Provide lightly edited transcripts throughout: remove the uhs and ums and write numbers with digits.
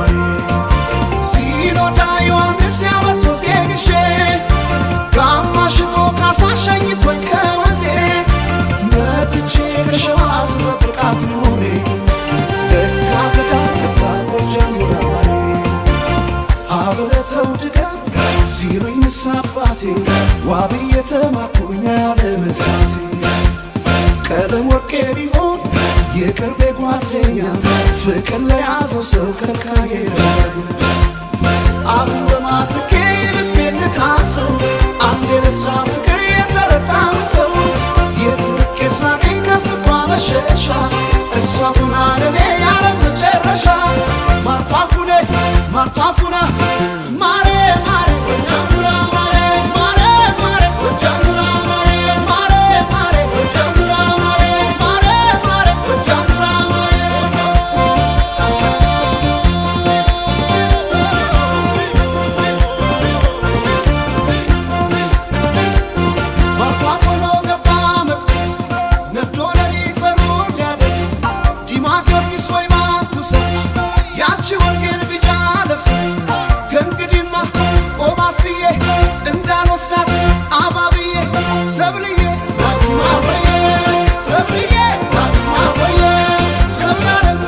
ማሬ ሲኖዳ ዮሐንስ ያመቶ ዜግሼ ጋማሽቶ ካሳ ሸኝቶኝ ከወንዜ መጥቼ ከሸዋ ስጠብቃት ኖሬ ለካ ገዳም ገብታ ጎጃም ማሬ አብለተው ድገም ሲሉኝ አባቴ ዋብዬ ተማርኩኝ ያለመሳቴ ቀለም ወርቄ ቢሆን የቅርቤ ጓደኛ ፍቅር ለያዘው ሰው ከልካዬ አሁን በማትኬ ልቤን ልካሰው አንዴ ለሷ ፍቅር የተረታውን ሰው የትርቄ ስናገኝ ከፍቅሯ መሸሻ እሷ ሁና ለኔ ያለ መጨረሻ ማርቷፉኔ ማርቷፉና ማሬ ማሬ ጎጃሙራ ማሬ ማሬ ማሬ ጎጃሙራ ማሬ ማሬ ማሬ ጎጃሙራ ማሬ ማሬ ማሬ ጎጃሙራ ማሬ ማርቷፎኖ ገባ መቅደስ ነዶ ሌሊት ጸሩን ሊያደርስ ዲማ ጊዮርጊስ ወይ ማኩሳ ያቺ ወንጌል ቢጫ ለብሳ ከእንግዲህማ ቆማስትዬ እንዳልወስዳት አባብዬ ሰብልዬ ናትማወየ ሰብልዬ ናትማወየ ሰብላለም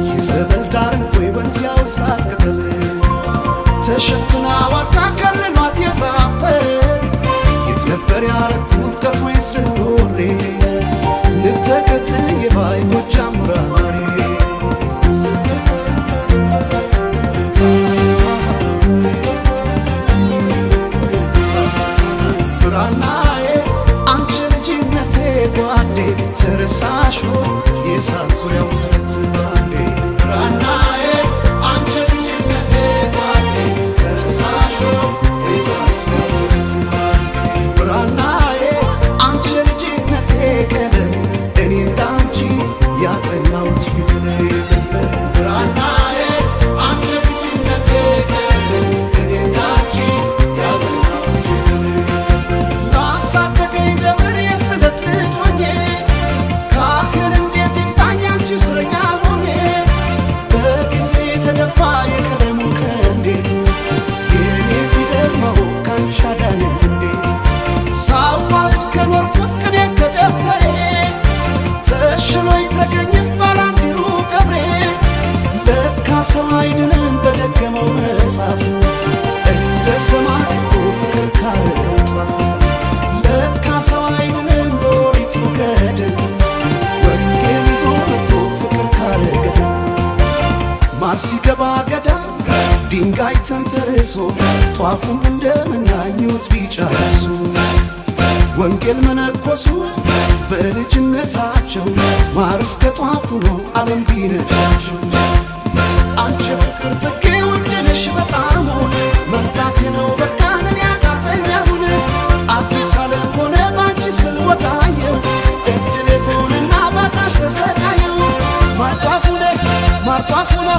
የጸበል ዳር እንኮይ ወንዝ ያውሳት ቅጠል ተሸፍና ዋርካ ከልሏት የዛፍ ጥል የት ነበር ያረኩት ከፎይ ስኖሬ ንብ ተከትዬ ባይ ጎጃም ሙራማሬ ብራናዬ አንቺ ልጅነቴ ጓዴ ተረሳሽ የሳት ዙሪያው ተረት ባንዴ ብራናዬ አንቺ ልጅነቴ ጓዴ ተረሳሽ የሳት ዙሪያው ተረት ባንዴ ብራናዬ አንቺ ልጅነቴ ቀለም እኔ እንዳንቺ ያጠናሁት ፊደል የለም ብራናዬ አንቺ ልጅነቴ ቀለም እኔ እንዳንቺ ያጠናሁት ፊደል ላሳደገኝ ደብር የስለት ልጅ ሆኜ ካህን እንዴት ይፍታኝ አንቺ እስረኛ ሆኜ በጊዜ የተደፋ የቀለሙ ቀንዴ የኔ ፊደል ማወቅ ካንቺ አዳነኝ እንዴ ሳዋህድ ከኖርኩት ቅኔ ከደብተሬ ተሽሎኝ ተገኘ ባላንዲሩ ገብሬ ለካ ሰው አይድንም በደገመው መጽሐፍ እንደ ሰማዕቱ ፍቅር ካረገው ጧፍ ለካ ሰው አይድንም በኦሪቱ ገድል ወንጌል ይዞ መጥቶ ፍቅር ካረገ ማር ሲገባ ገዳም ድንጋይ ተንተርሶ ጧፉም እንደምናኙት ቢጫ ለብሶ ወንጌል መነኮሱ በልጅነታቸው ማር እስከ ጧፍ ሆኖ ዓለም ቢነዳቸው አንቺ ፍቅር ጥጌ ውድነሽ በጣም መምጣቴ ነው በቃ ምን ያቃተኝ አሁን አዲስ ዓለም ሆነ ባንቺ ስል ወጋየው እድሌ ሆንና ባጣሽ ተሰቃየው ማርጧፉነ ማርጧፉነ